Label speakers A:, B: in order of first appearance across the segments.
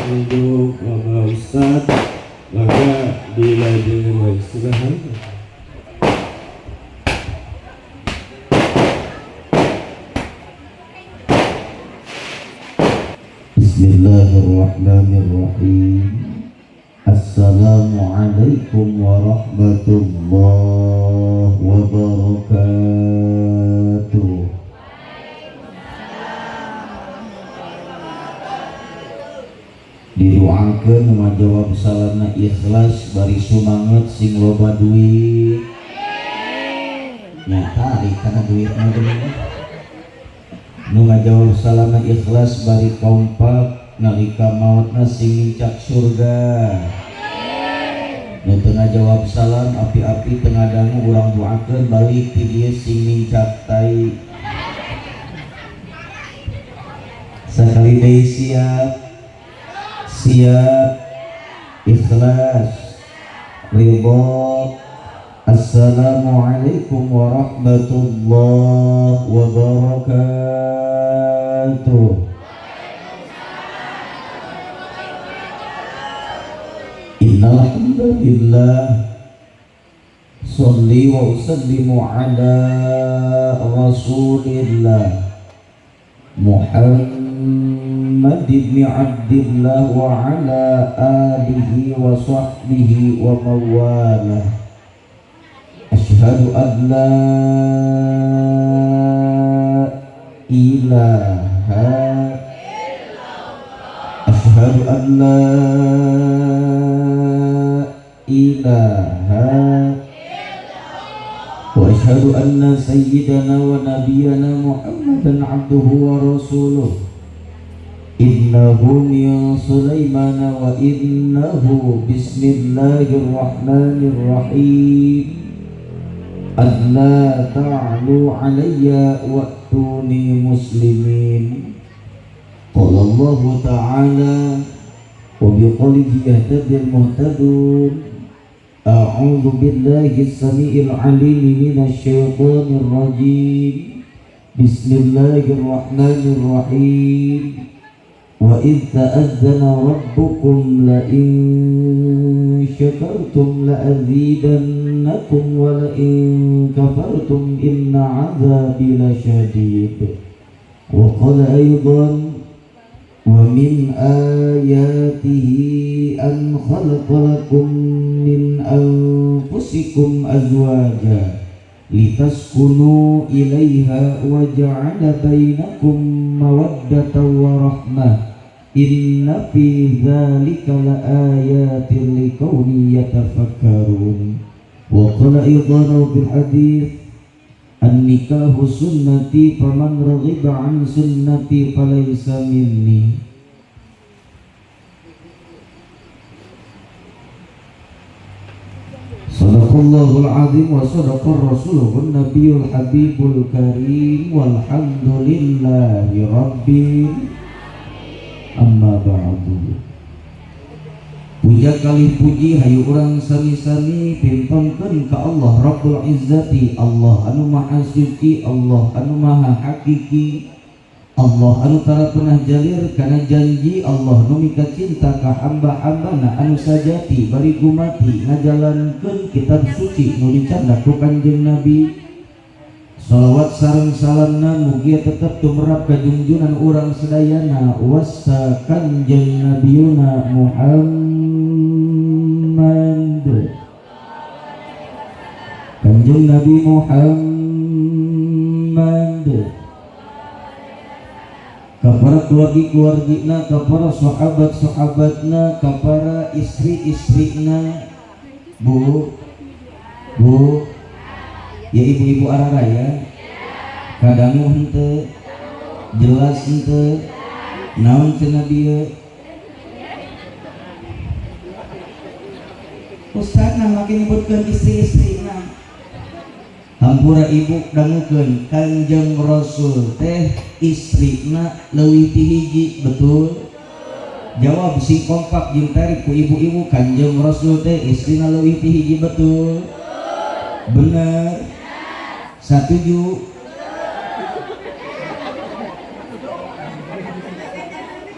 A: Untuk Bapak Ustadz, maka dilajengkan istirahat.
B: Bismillahirrahmanirrahim. Assalamualaikum warahmatullahi wabarakatuh. Didoakeun nu ngajawab salamna ikhlas bari sumanget sing loba duit. Nya tarik kana duit mah geuning. Nu ngajawab salamna ikhlas bari kompak nalika maotna sing nincak surga. Nu teu ngajawab salam api-api teu ngadangu urang doakeun balik ti dieu sing nincak tai. Sakali deui siap. Siap, ikhlas, ridho. Assalamualaikum warahmatullahi wabarakatuh. Innal hamdalillah sholli wa usallimu ala rasulillah Muhammad ibn Abdillah wa ala alihi wa sahbihi wa mawalah. Asyhadu an la ilaha, asyhadu an la ilaha, wa asyhadu anna sayyidana wa nabiyyana Muhammadan abduhu wa rasuluh. Innahu min Sulaiman wa innahu bismillahirrahmanirrahim. Alla ta'lu alayya wa'tuni muslimin. Qala Allah ta'ala wa biqawlihi yahtadil muhtadun. A'udzu billahi as-sami'il 'alim minasy syaithanir rajim. Bismillahirrahmanirrahim. Wa idz ta'azzana rabbukum la in syakartum la azidannakum wa la in kafartum inna 'adzabi lasyadid. Wa qala aidan wa min ayatihi an khalaqa lakum min anfusikum azwaja litaskunu ilaiha wa ja'ala bainakum mawaddatan wa rahmah. Inna fi dzalika laayatin liqaumin yatafakkarun. Wa qala aidan fil hadits an-nikahu sunnati faman raghiba an sunnati falaysa minni. Sadaqallahul azim wa sadaqar rasuluhun nabiyul habibul karim walhamdulillahi rabbil. Amma ba'du. Puja kali puji hayu urang sami-sami pintonkeun ka Allah Rabbul Izzati, Allah anu maha suci, Allah anu maha hakiki, Allah anu tara pernah jalir kana janji, Allah nu mika cinta ka hamba-hambana anu sajati bari gumati ngajalankeun kitab suci nu dicandak ku Kanjeng Nabi. Salawat sareng salamna mugia tetep tumrap ka junjunan urang sadayana wasta Kanjeng Nabiyuna Muhammad. Kanjeng Nabi Muhammad ka para keluargi-keluargina, ka para sahabat-sahabatna, ka para istri-istrina. Bu, bu, ya ibu-ibu araraya, kadangu henteu, jelas henteu, naon cenah bieu? Ustaz nah makin nyebutkeun istri-istrina. Hampura ibu dangukeun Kanjeng Rasul teh istrina leuwih ti hiji, betul? Jawab sing kompak jeung tarik ku ibu-ibu, Kanjeng Rasul teh istrina leuwih ti hiji, betul? Bener? Satuju?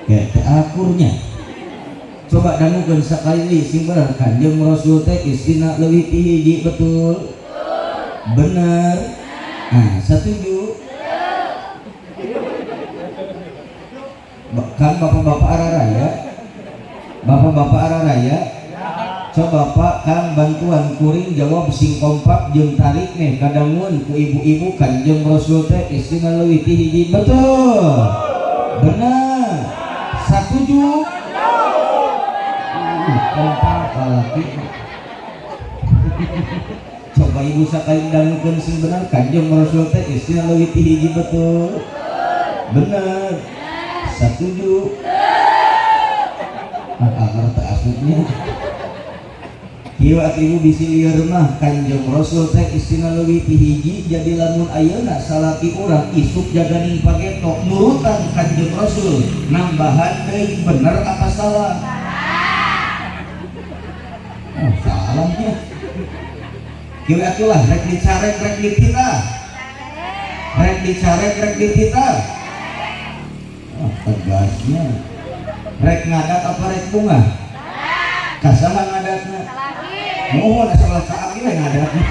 B: Kayak teh akurnya. Coba dangukeun sakali deui sing bener, Kanjeng Rasul teh istrina leuwih ti hiji, betul? Bener. Nah, setuju? Kan bapak-bapak araraya, bapak-bapak araraya, coba Pak Kang bantuan kuring jawab sing kompak jeung tarik nih kadangun ku ibu-ibu, Kanjeng Rasul teh istrina leuwih ti hiji, betul? Bener. Setuju? Kompak lalaki. Coba ibu sakali dangukeun sing bener, Kanjeng Rasul teh istrina leuwih ti hiji, betul? Bener. Setuju? Maka ngerti asupnya. Kieu atuh ibu bisi lieur mah, Kanjeng Rasul teh istrina leuwih ti hiji, jadi lamun ayeuna salaki urang isuk jaganing pageto nurutan Kanjeng Rasul nambahan deui, bener apa salah? Oh, salahnya. Kieu atuh lah, rek dicarek rek dititah. Rek dicarek rek dititah. Oh, tegasnya. Rek ngadat apa rek bunga? Kasaha ngadatna? Mohon asal ka abdi we ngadatna.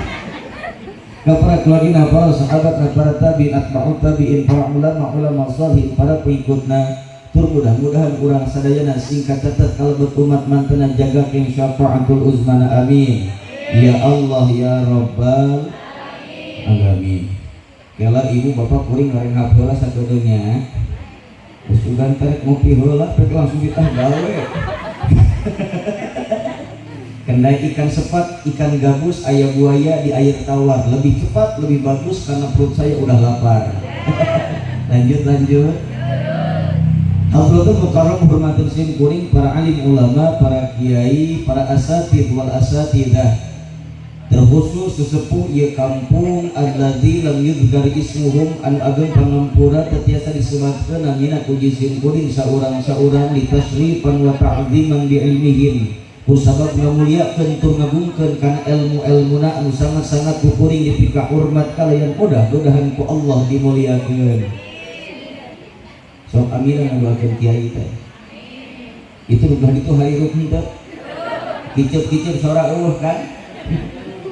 B: Ka para keluargina, para sahabat, para tabi'in, atba'ut tabi'in, para ulama, ulama salihin, para pengikutna. Tur mudah-mudahan urang sadayana singkat catat kalebet umat mantena jaga keng syafaatul uzmana, amin. Ya Allah ya Rabbal alamin. Kela ibu bapak kuring ngareng heula sakedeungnya. Geus ugan tarik ngopi heula rek langsung ditah gawe. Kendai ikan sepat, ikan gabus, ayam buaya di air tawar lebih cepat, lebih bagus karena perut saya udah lapar. Lanjut lanjut. Hadratul Mukarram, hormatin sim kuring para alim ulama, para kiai, para asatid wal asatidah, terkhusus sesepuh ieu kampung alladzi lam yudhkar ismuhum, anu ageng pangampura teu tiasa disebatkeun namina ku sim kuring saurang-saurang, litasyrifan wa ta'ziman bi ilmihim, ku sabab ngamuliakeun tur ngagungkeun kana ilmu-ilmuna anu sangat-sangat ku kuring dipika hormat kalayan mudah-mudahan ku Allah dimuliakeun. Sok aminan ngadoakeun kiai teh. Itu udah itu hari rukun teh. Kicep-kicep sora eueuh kan.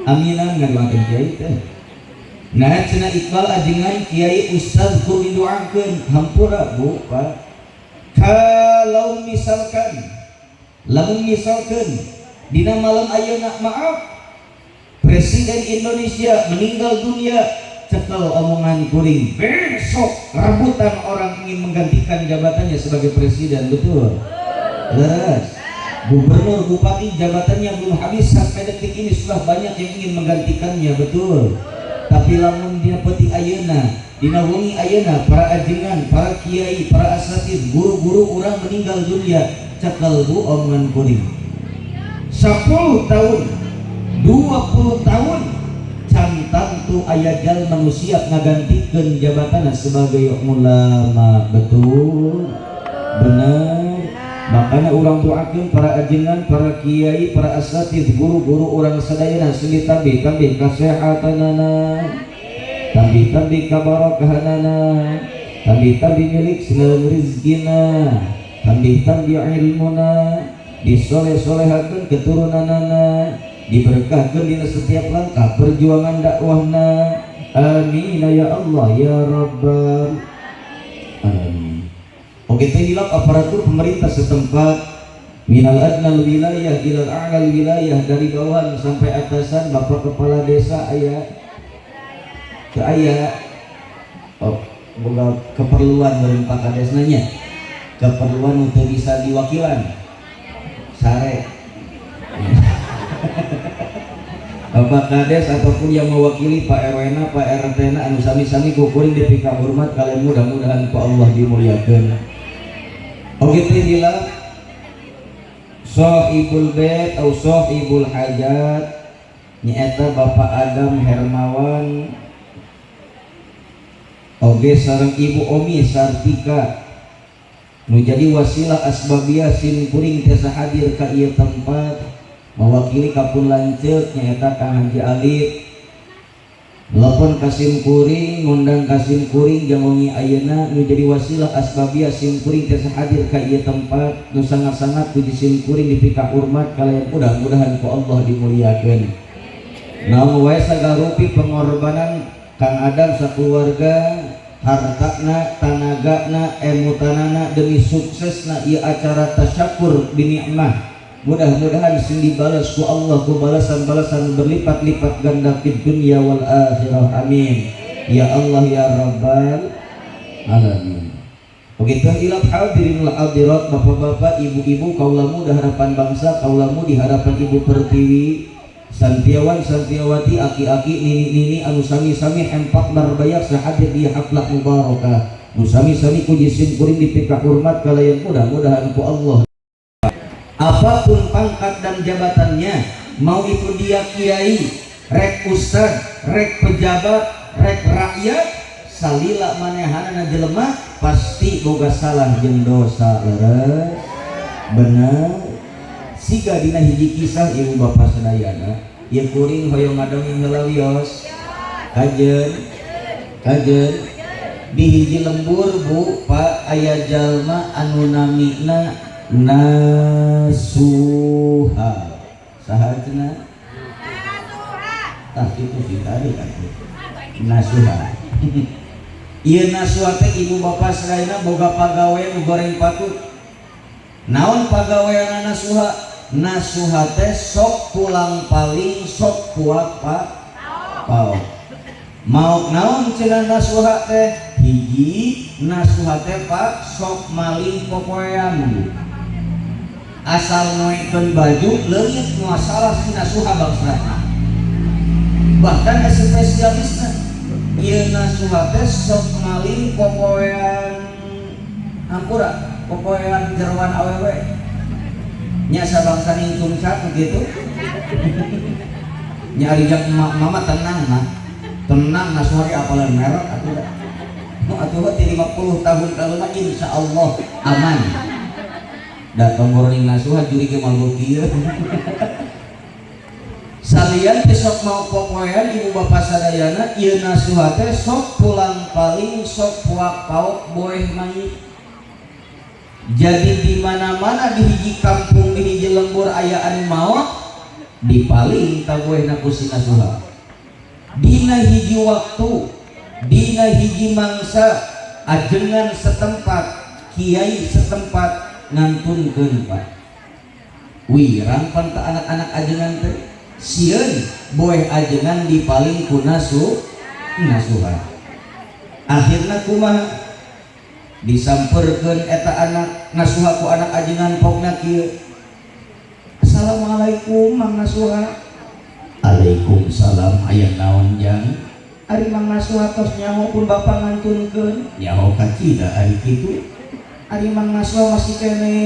B: Aminan ngadoakeun kiai teh. Nah cenah Iqbal ajengan kiai ustaz kudu didoakeun, hampura Bu Pak. Kalau misalkan lamun misalkan dina malam ayeuna, maaf, Presiden Indonesia meninggal dunia, cekel omongan kuring, besok rebutan orang ingin menggantikan jabatannya sebagai presiden, betul? Leres. Gubernur, bupati jabatannya belum habis sampai detik ini sudah banyak yang ingin menggantikannya, betul? Tapi lamun dina peuting ayeuna, dina wengi ayeuna, para ajengan, para kiai, para asatid, guru-guru orang meninggal dunia, cekel bu omongan kuring, 10 tahun 20 tahun can tantu aya jalma nu siap ngagantikeun jabatan sebagai ulama, betul? Benar. Makanya urang doakeun para ajengan, para kiai, para asatid, guru-guru urang sadayana sing ditambih-tambih kasehatanana, tambih-tambih kabarakahanana, tambih-tambih milik sinareng rezekina, tambih-tambih ilmuna, disoleh-solehakeun keturunanana, diberkahkan dina setiap langkah perjuangan dakwahna, amin ya Allah ya Rabbal alamin. Oke teh hilap aparatur pemerintah setempat, minal adnal wilayah ilal a'lal wilayah, dari bawahan sampai atasan, bapak kepala desa aya ke aya, oh boga keperluan meureun Pak Kades nanya keperluan untuk bisa diwakilan sare. Bapak Kades ataupun yang mewakili Pak RW na, Pak RT na, anu sami-sami kukuring dipika hormat kalian, mudah-mudahan ku Allah dimuliakan. Oke teh hilap sahibul bait atau sahibul hajat nyaeta Bapak Adam Hermawan oge sareng Ibu Omi Sartika nu jadi wasilah asbabiyah sim kuring tiasa hadir ka ieu tempat, mewakili kapun lanceuk nyaeta Kang Haji Alif. Telepon ka sim kuring, ngundang ka sim kuring jang wengi ayeuna nu jadi wasilah asbabiyah sim kuring tiasa hadir ka ieu tempat nu sangat-sangat puji sim kuring dipika hormat kalayan mudah-mudahan ku Allah dimuliakeun. Naon wae sagarupi pengorbanan Kang Adam sakeluarga, hartana, tanagana, emutanana demi suksesna ieu acara tasyakur binikmah. Mudah-mudahan sing dibalas ku Allah ku balasan-balasan berlipat-lipat ganda di dunia wal akhirah. Amin. Ya Allah ya Rabbal alamin. Begitu ilap hadirin wal hadirat, bapak-bapak, ibu-ibu, kaula muda harapan bangsa, kaula mudi harapan Ibu Pertiwi, santiawan santiawati, aki-aki, nini-nini anu sami-sami hempak barbayak sahadir di haflah mubarakah. Nu sami-sami ku sim kuring dipika hormat kalayan mudah-mudahan ku Allah. Apapun pangkat dan jabatannya, mau itu dia kiai, rek ustad, rek pejabat, rek rakyat, salila manehanana jelema pasti boga salah jeung dosa. Leres, bener. Siga dina hiji kisah, ibu bapak sadayana, ieu kuring hoyong ngadongeng heula. Wios, kajen kajen. Di hiji lembur, Bu, Pak, aya jalma anu namina Nasuha. Saha cenah? Tah, itu sih tadi kan Nasuha. Ieu Nasuha teh, ibu bapak sadayana, boga pagawean nu goreng patut. Naon pagawean Nasuha? Nasuha teh sok pulang paling, sok kuat pak paok. Mau naon cenah Nasuha teh? Hiji, Nasuha teh, Pak, sok maling popoean, Bu. Asal noekeun baju leungit, moal salah si Nasuha bangsana. Bahkan spesialisna, ieu Nasuha teh sok maling popoean, hampura, popoean jeroan awewe nya, sabangsa ningtung satu gitu nya. Ari jang mama tenang, nah tenang, Nasuha ge apalan merek atuh da. Nu atuh teh 50 tahun kalau mah insya Allah aman. Datang goreng Nasuha juri ge mal kieu. Salian teh sok mau popoean, ibu bapak sadayana, ieu Nasuha teh sok pulang paling, sok puak paok boeh mayit. Jadi di mana-mana di hiji kampung, di hiji lembur aya anu maot, dipaling ka boehna ku si Nasuha. Dina hiji waktu, dina hiji mangsa, ajengan setempat, kiai setempat ngantunkeun, Pak. Wirang pan ka anak-anak ajengan teh, sieun boeh ajengan dipaling ku Nasuha. Akhirna kumaha? Disamperkeun eta anak Nasuha ku anak ajengan, pokna kieu, "Assalamualaikum, Mang Nasuha." "Waalaikumsalam, aya naon, Jang?" "Ari Mang Nasuha tos nyaho pun bapak ngantunkeun?" "Nyaho kacida ari kitu." "Ari Mang Nasuha masih kene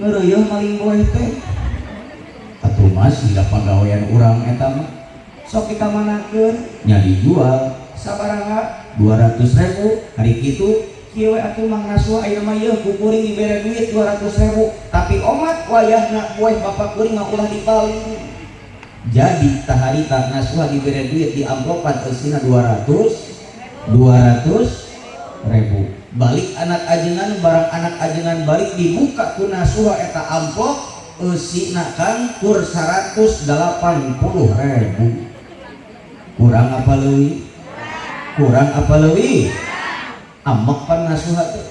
B: ngeureuyeun maling boeh teh?" "Atuh masih da pagawean urang eta mah." "Sok dikamanakeun?" "Nya dijual." "Sabaraha?" "200 ribu." "Ari kitu kieu we atuh, Mang Nasuha, ayeuna mah ieu ku kuring dibere duit 200 ribu, tapi omat wayahna boeh bapak kuring mah ulah dipaling." Jadi taharita Nasuha dibere duit di amplopan eusina 200 200 ribu. Balik anak ajengan, barang anak ajengan balik dibuka ku Nasuha eta amplop, eusina kan kur 180 ribu. Kurang apa leuwih? Kurang apa leuwih? Amek pan Nasuha teh.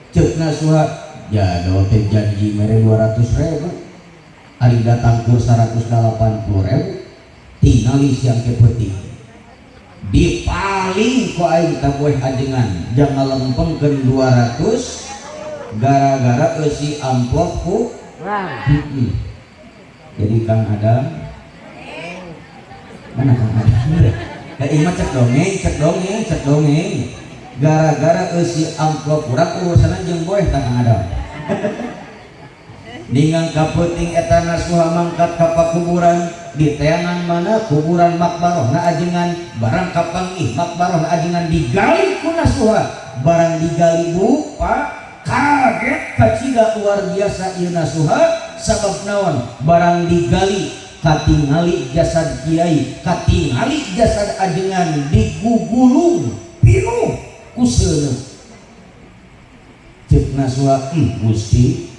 B: Ceuk Nasuha, "Jadol teh janji mere 200 ribu, ari datang kur 180 ribu. Tingali siang ke peuting dipaling ku aing ta boeh ajengan, jangan lempengkeun 200 gara-gara eusi amplop ku." Heeh. Jadi Kang Adam, mana Kang Adam? Da ieu mah cek dongeng, cek dongeng, cek dongeng. Gara-gara eusi amplop kurang, urusan jeung boeh ta Kang Adam. Ningang kapeuting eta Nasuha mangkat ka pakuburan di teangan mana kuburan makbarohna ajengan. Barang kapanggih makbarohna ajengan, digali ku Nasuha. Barang digali, Bu, Pak, kaget kacida luar biasa ieu Nasuha. Sabab naon? Barang digali Katingali jasad kiai, katingali jasad ajengan digugulung pinuh ku seuneu. Ceuk Naswa, Gusti,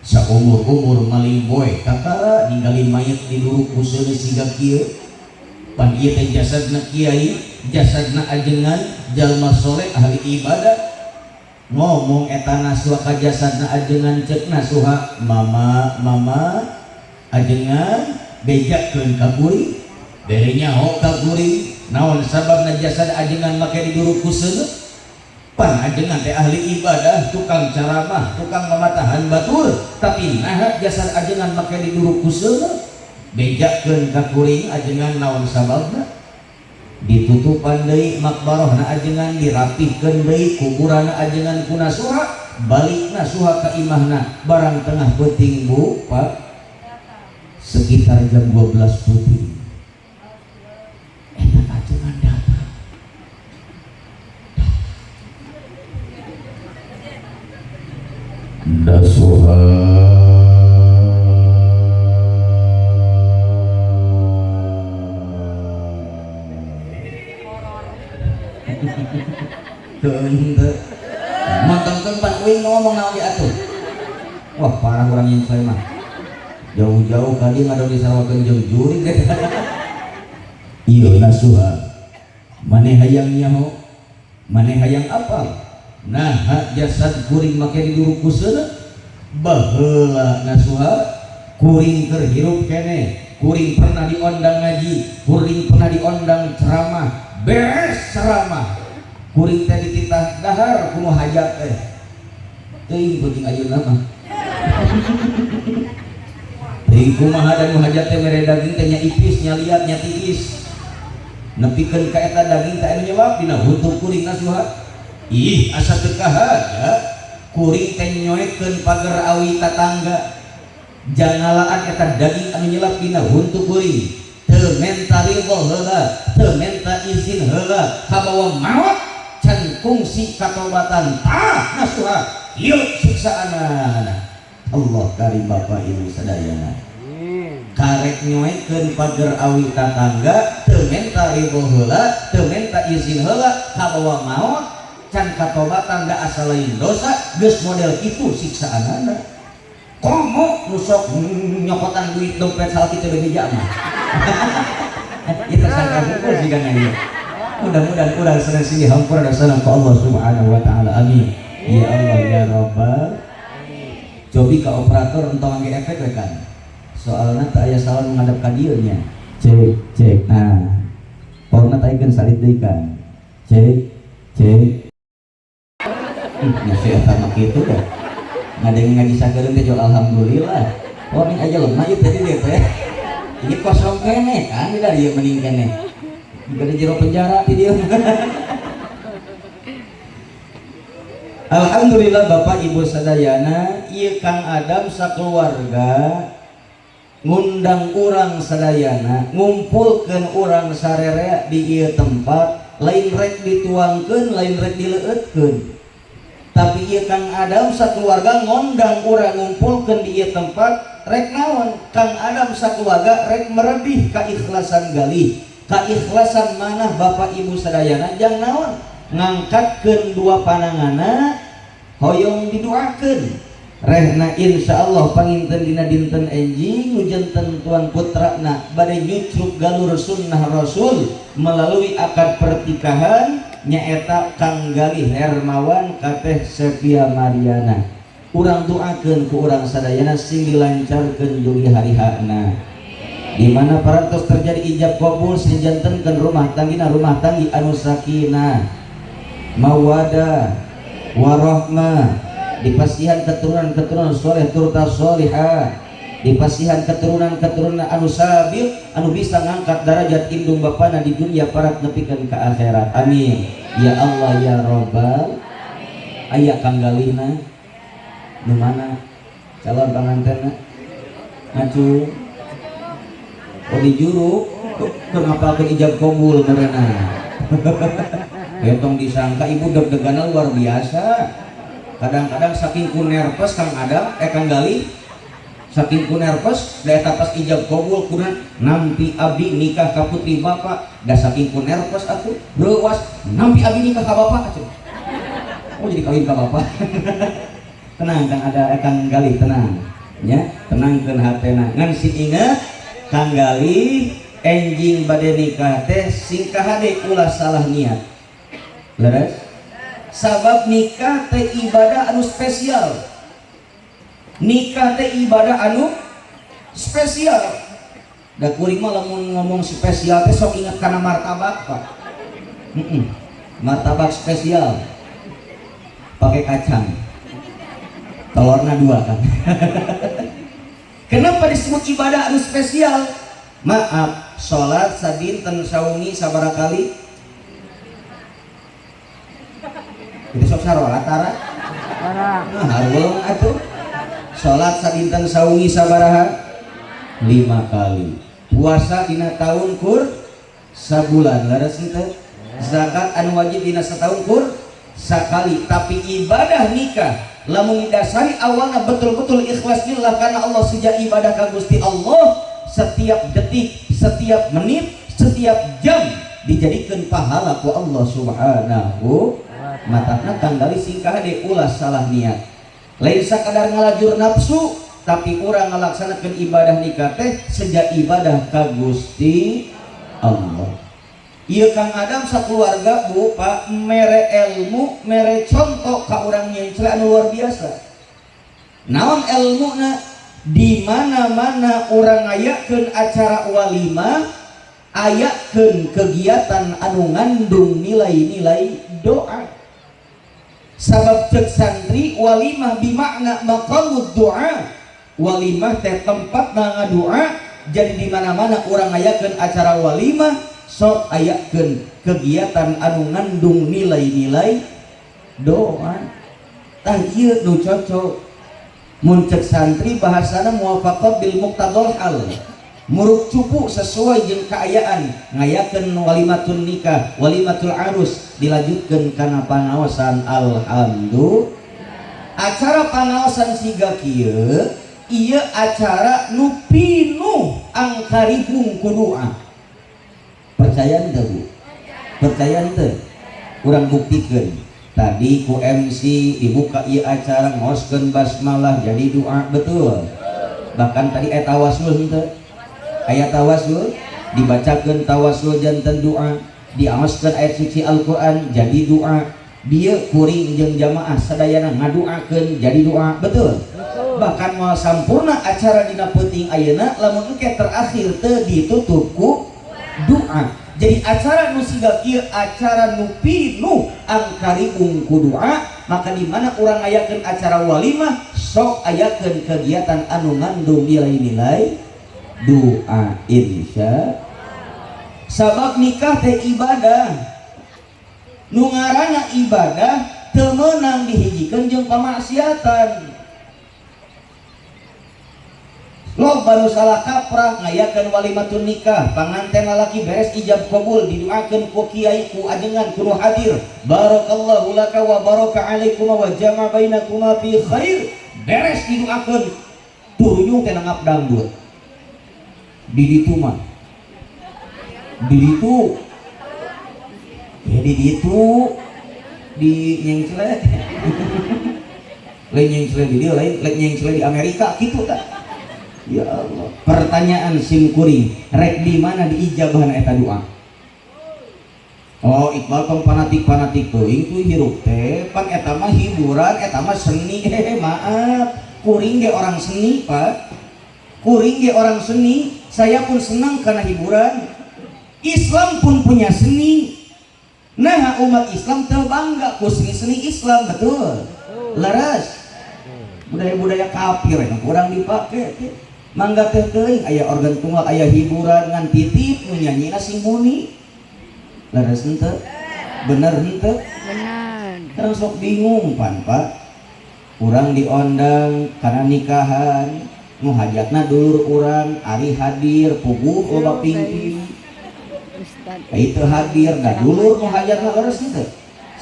B: saumur-umur maling boy kakara ninggali mayat diduruk ku seuneu siga kieu. Pan ieu teh jasadna kiai, jasadna ajengan, jalma soleh, ahli ibadah. Ngomong eta Naswa ka jasadna ajengan, ceuk Nasuha, "Mama, mama, ajengan bejakeun ka kuring, bere nyaho ka kuring naon sababna jasad ajengan make diduruk ku seuneu. Pan ajengan teh ahli ibadah, tukang ceramah, tukang mamatahan batur, tapi naha jasad ajengan make diduruk ku seuneu? Bejakeun ka kuring ajengan naon sababna." Ditutupan deui makbarohna ajengan, dirapihkeun deui kuburanna ajengan ku Nasuha. Balik Nasuha ka imahna barang tengah peuting, Bu, Pak, sekitar jam 12 peuting, eta ajengan datang.
A: Nasuha.
B: Teu montongkeun pan uing ngomong naon diatur. Wah, parah urang yang saya mah, jauh-jauh kali ngadon disarwakeun jeung jurig. Ieu Nasuha, maneh hayang nyaho, maneh hayang apal nah jasad kuring make diduruk ku seuneu? Baheula Nasuha, kuring keur hirup keneh, kuring pernah diondang ngaji, kuring pernah diondang ceramah. Beres ceramah, kuring teh dititah dahar kuno hajat teh. Teuing penting ayeuna mah, teuing kumaha dan nu hajat teh mere daging teh nya ipis, nya liat, nya tiis, nepikeun ka eta daging teh anu nyebab dina huntu kuring. Nasuha, ih, asa teu kahaja kuring teh nyoekeun pagar awi tatangga, jangalaan eta daging anu nyelap dina huntu kuring. Teu menta ridho heula, teu menta izin heula, kabawa maot can kungsi katobatan. Tah Nasuha, ieu siksaanana. Allah karim, Bapak Ibu sadayana. Karek nyoekeun pagar awi tatangga, teu menta ridho heula, teu menta izin heula, kabawa maot can katobatan, da asa lain dosa geus model kitu siksaanana. Komo nu sok nyokotan duit dompet salaki teu bebeja mah. Ieu tersangka hukum sih kan ieu. Mudah-mudahan urang senang sini hampura dosa ku Allah Subhanahu wa taala. Amin. Ya Allah ya Rabbal. Cobi ka operator entong angge efek we kan. Soalna teu aya salon menghadap ka dieu nya. Cek cek. Nah, powerna taikeun salit deui kan. Cek cek. Nya si eta mah kitu dah. Ngadeng ngaji sakedeung teh jol alhamdulillah. Oh, ning aja lemah ieu tadi dia teh. Ini kosong kene kan di dari ieu mending kene. Jika di jero penjara di dia. Alhamdulillah, Bapak Ibu sadayana, ieu Kang Adam sakeluarga ngundang urang sadayana, ngumpulkeun urang sarerea di ieu tempat, lain rek dituangkeun, lain rek dileueutkeun. Tapi ieu Kang Adam sakeluarga ngondang urang ngumpulkeun di ieu tempat rek naon? Kang Adam sakeluarga rek meredih keikhlasan galih, keikhlasan mana Bapak Ibu sadayana, jang naon? Ngangkatkeun dua panangana hoyong didoakeun rehna insyaallah panginten dina dinten enjing nu janten tuan putrana bade nyucruk galur sunnah Rasul melalui akad pertikahan, nyaeta Kang Galih Hermawan ka Teh Sevia Mariana. Urang doakeun ku urang sadayana sing dilancarkeun dugi hari hakna, di mana parantos terjadi ijab kabul, sing jantenkeun rumah tanggina rumah tanggi anu sakinah, mawadah, warahmah, dipasihan keturunan-keturunan soleh turta solihah, dipasihan keturunan-keturunan anu sabil, anu bisa ngangkat derajat indung bapana di dunia parat nepikeun ka akhirat. Amin ya Allah ya Rabbal. Aya Kang Galihna? Nu mana calon pangantenna? Ngacu. Oh, di juru keur ngapalkeun ijab kabul meureunan. Entong disangka ibu deg-deganna luar biasa. Kadang-kadang saking ku nervous Kang Adam, Kang Gali Saking ku nervous da eta pas ijab kabul kuna nampi abdi nikah ka putri bapak, da saking ku nervous atuh reuwas nampi abdi nikah ka bapak atuh. Oh, jadi kawin ka bapak. Tenang Kang, ada Kang Galih, tenang nya, tenangkeun hatena. Ngan sing inget Kang Galih, enjing bade nikah teh sing kahade ulah salah niat. Leres? Sabab nikah teh ibadah anu spesial. Nikah teh ibadah anu spesial. Da kuring mah lamun ngomong spesial teh sok inget kana martabak, Pak. Martabak spesial pakai kacang, telurna dua kan. Kenapa disebut ibadah anu spesial? Maaf, sholat sadinten sawengi sabaraha kali? Itu sok sarolat tara? Nah, hareung atuh. Salat sadinten sawengi sabaraha? 5 kali. Puasa dina tahun kur sabulan, leres henteu? Zakat anu wajib dina setahun kur sakali. Tapi ibadah nikah lamun didasari awalna betul-betul ikhlas lillah karena Allah, sejak ibadah ka Gusti Allah, setiap detik, setiap menit, setiap jam dijadikan pahala ku Allah Subhanahu. Matakna Kang Galih sing kahade ulah salah niat. Lain sakadar ngalajur nafsu, tapi urang ngalaksanakeun ibadah nikah teh sejak ibadah ka Gusti Allah. Ieu Kang Adam sakeluarga, Bu, Pak, mere ilmu, mere contoh ka urang nyencle anu luar biasa. Naon ilmuna? Di mana-mana urang ngayakeun acara walimah, ayakeun kegiatan anu ngandung nilai-nilai doa. Sabab cek santri, walimah bimakna maqamud doa. Walimah teh tempat ngadoa. Jadi di mana-mana urang ngayakeun acara walimah, sok ayakeun kegiatan anu ngandung nilai-nilai doa. Tah, ieu nu cocok. Mun cek santri bahasana muwafaqat bil muqtadal hal, muruk cupu sesuai jeung kaayaan. Ngayakeun walimatun nikah, walimatul arus, dilanjutkeun kana pangaosan alhamdulillah. Acara pangaosan siga kieu, ieu acara nu pinuh angkaribung ku doa. Percaya henteu, Bu? Percaya henteu? Urang buktikeun. Tadi ku MC dibuka ieu acara ngoskeun basmalah jadi doa, betul? Bahkan tadi aya tawasul henteu? Aya tawasul, dibacakeun tawasul janten doa, diaoskeun ayat suci Al-Qur'an jadi doa. Dia kuring jeung jamaah sadayana ngaduakeun jadi doa, betul? Bahkan moal sampurna acara dina peuting ayeuna lamun engke terakhir teu ditutup ku doa. Jadi acara nu siga kieu acara nu pinuh angkaribung ku doa. Maka di mana urang ngayakeun acara walimah, sok ayakeun kegiatan anu ngandung nilai-nilai doa, insya. Sabab nikah teh ibadah. Nu ngaranna ibadah teu meunang dihijikeun jeung pamaksiatan. Loba nu salah kaprah ngayakeun walimatun nikah, panganten lalaki beres ijab kabul didoakeun ku kiai, ku ajengan, ku nu hadir, barakallahu laka wa baraka alaikuma wa jama bainakuma fi khair. Beres didoakeun, turunyung teh nangap dangdut di ditu mah, di ditu ya, di ditu di nyengcle, lain nyengcle di dia, lain lain nyengcle di Amerika gitu tak. Ya Allah, pertanyaan sim kuring, rek di mana diijabahan eta doa? Oh, Iqbal, tong fanatik-fanatik teuing tuh hirup teh, pan eta mah hiburan, eta mah seni. Hehe, maaf, kuring ge orang seni, Pak. Kuring ge orang seni, saya pun senang karena hiburan. Islam pun punya seni. Nah, umat Islam teu bangga ku seni-seni Islam, betul? Leres. Budaya-budaya kafir yang kurang dipakai teh. Mangga teh teuing aya organ tunggal, aya hiburan, ngan titip nu nyanyina sing muni. Leres henteu? Bener henteu?
C: Benar.
B: Terus sok bingung pan, Pak. Urang diondang karena nikahan, nu hajatna dulur urang, ari hadir puguh loba pingping.
C: Ustad.
B: Itu hadir da dulur nu hajatna, leres henteu?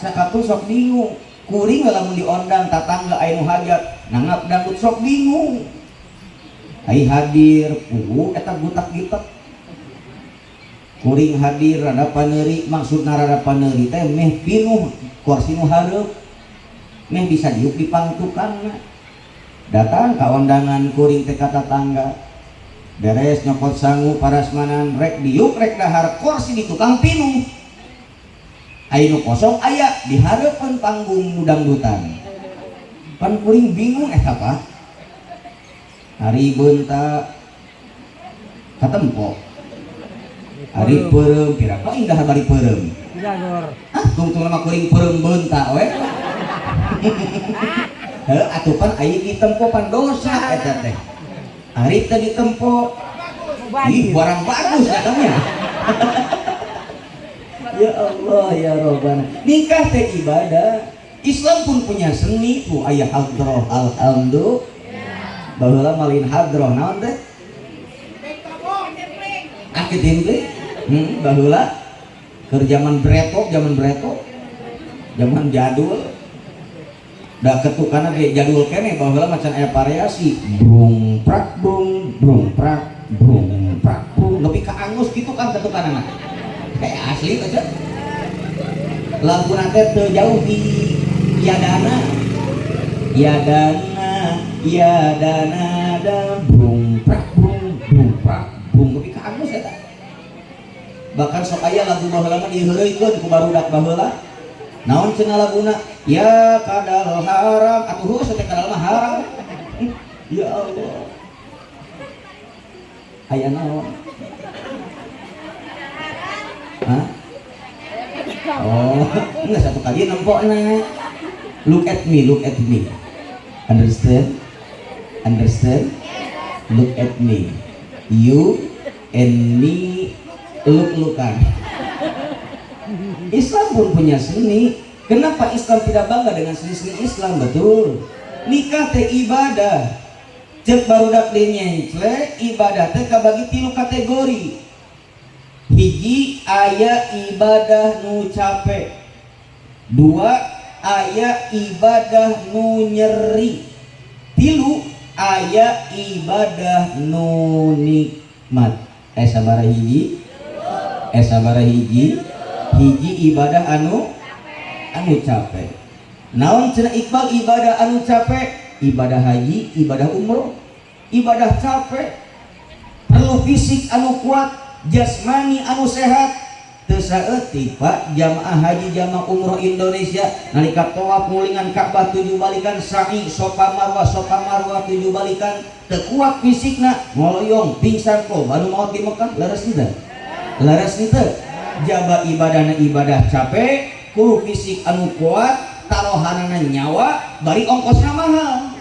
B: Sakatu sok bingung. Kuring lamun diondang tatangga aya nu hajat nanggap dangdut sok bingung. Ai hadir puguh eta gutak-gitek. Kuring hadir rada paneuri, maksudna rada paneuri teh meh pinuh kursi nu hareup. Meh bisa diuk di pangtukangna. Datang ka undangan kuring teh ka tatangga. Beres nyokot sangu parasmanan rek diuk rek dahar kursi di tukang pinuh. Ai nu kosong aya di hareupeun panggung nu dangdutan. Pan kuring bingung eta Pak. Ari beunta katempo. Ari peureum pira aing dahar bari peureum. Ah tungtung mah kuring peureum beunta we. Heuh atuh pan aing ditempo pan dosa eta teh. Ari teu ditempo. Ih barang bagus katanya. Ya Allah ya Robbana. Nikah teh ibadah. Islam pun punya seni tuh aya hadroh alhamdulillah. Baheula malin hadroh naon teh? Ah kitu baheula keur zaman bretok, zaman jadul. Da ketukana ge jadul keneh baheula macan aya variasi. Brung prak brung brung prak brung prak brung nepi ka angus kitu kan ketukanana. Kayak asli aja. Laguna teh teu jauh di yadana. Yadana yadana da brung prak brung brung prak brung nepi ka angus eta. Bahkan sok aya lagu baheula mah diheureuykeun ku barudak baheula. Naon cenah laguna? Ya kadal haram atuh heuh teh kadal mah haram. Ya Allah. Aya naon? Hah? Oh, enggak satu kali nempokna. Look at me, look at me. Understand? Understand? Look at me. You and me look-lookan. Islam pun punya seni. Kenapa Islam tidak bangga dengan seni-seni Islam? Betul. Nikah teh ibadah. Cek barudak dinyencle, ibadah teh kabagi tilu kategori. Hiji aya ibadah nu capek. Dua aya ibadah nu nyeri. Tilu aya ibadah nu nikmat. Sabaraha hiji? Sabaraha hiji? Hiji ibadah anu capek. Naon cenah Iqbal ibadah anu capek? Ibadah haji, ibadah umroh. Ibadah capek. Perlu fisik anu kuat, jasmani anu sehat. Teu saeutik Pak jamaah haji jamaah umroh Indonesia nalika tawaf ngulingan Ka'bah 7 balikan, sa'i Sofa Marwah 7 balikan, teu kuat fisikna ngoloyong pingsan kok baru maot di Mekah. Leres henteu? Leres henteu? Jaba ibadahna ibadah capek, kudu fisik anu kuat, tarohanana nyawa, bari ongkosna mahal.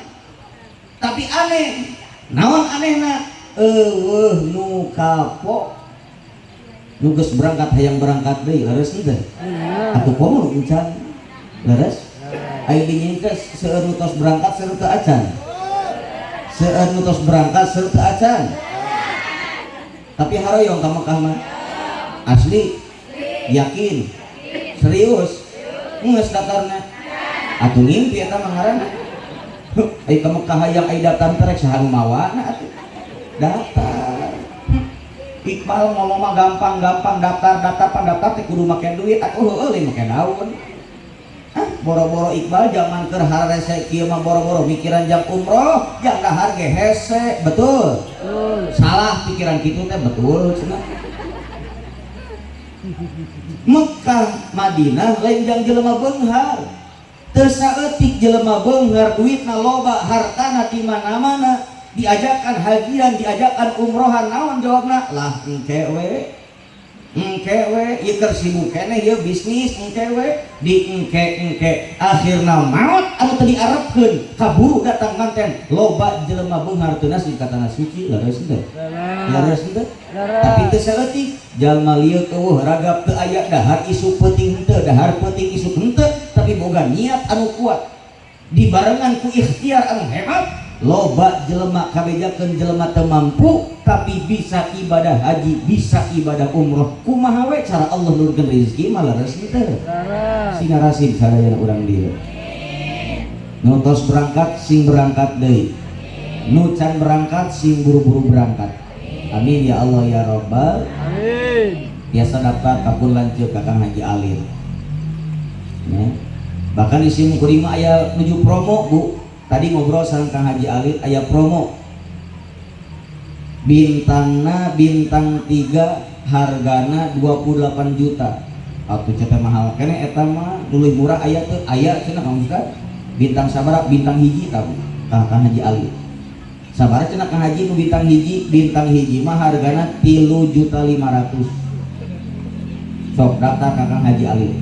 B: Tapi aneh, naon anehna? Eueuh nu kapok. Nu geus berangkat hayang berangkat deui, leres henteu? Atuh komo nu encan. Leres? Aya dinyengkeun seueur nu tos berangkat seueur teu acan. Seueur nu tos berangkat seueur teu acan. Tapi haroyong ka Mekah mah. Asli? Yakin? Serius? Geus daftarna. Atuh ngimpi eta mah ngaranna. Ai ka Mekah hayang ai daftar teh rek saha nu mawana atuh. Daftar. Iqbal ngomong mah gampang-gampang daftar pan daftar teh kudu make duit atuh heueuh lain make daun. Ah boro-boro Iqbal zaman keur hararese kieu mah boro-boro mikiran jang umroh, jang dahar ge hese, betul? Betul. Salah pikiran kitu teh betul cenah. Mekah Madinah lain jang jelema beunghar. Teu saeutik jelema beunghar duitna loba, hartana di mana-mana, diajakan hajian, diajakan umrohan, naon jawabna? Lah engke we. Engke we, ieu keur sibuk keneh ieu bisnis engke we, di engke-engke akhirna maot anu teu diarepkeun, kaburu datang manten, loba jelema beunghar teu nasib ka tanah suci, leres henteu? Leres henteu? Tapi teu saeutik jalma lieu eueuh ragap teu aya dahar isuk peuting henteu, dahar peuting isuk henteu, tapi boga niat anu kuat dibarengan ku ikhtiar anu hebat. Loba jelema kabejakeun jelema teu mampu tapi bisa ibadah haji, bisa ibadah umroh. Kumaha we cara Allah nurkeun rezeki mah leres henteu? Sing sadayana urang dieu. Nu tos berangkat sing berangkat deui. Nu can berangkat sing buru-buru berangkat. Amin ya Allah ya Rabbal.
C: Amin.
B: Biasa daftar ka pun lanceuk ka Kang Haji Alir ya. Bahkan di sim kuring mah aya nuju promo, Bu. Tadi ngobrol sama Kang Haji Alir, aya promo bintangna bintang 3, hargana 28 juta. Atuh cepe mahal keneh eta mah, leuwih murah aya teu? Aya cenah, Kang Ustad. Bintang sabaraha? Bintang 1 tahu Kang, Kang Haji Alir. Sabaraha cenah, Kang Haji, nu bintang 1? Bintang 1 mah hargana 3 juta 500. Sok daftar ka Kang Haji Alir,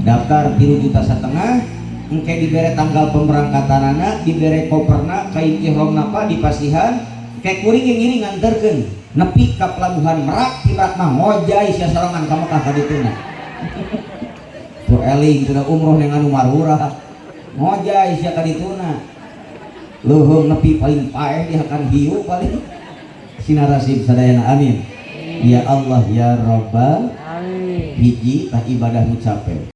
B: daftar 3,5 juta, engke dibere tanggal pemberangkatanana, dibere koperna, kain ihramna, pa dipasihan kayak kuring yang ngiring nganterkeun nepi ka Pelabuhan Merak. Di Merak mah ngojay sia sorangan ka Mekah ka dituna tuh. Eling sudah umroh yang anu marurah, ngojay sia ka dituna, leuheung nepi paling paeh dihakan hiu paling. Sinarasib sadayana, amin ya Allah ya Rabbal.
C: Amin.
B: Hiji tah ibadah nu capek.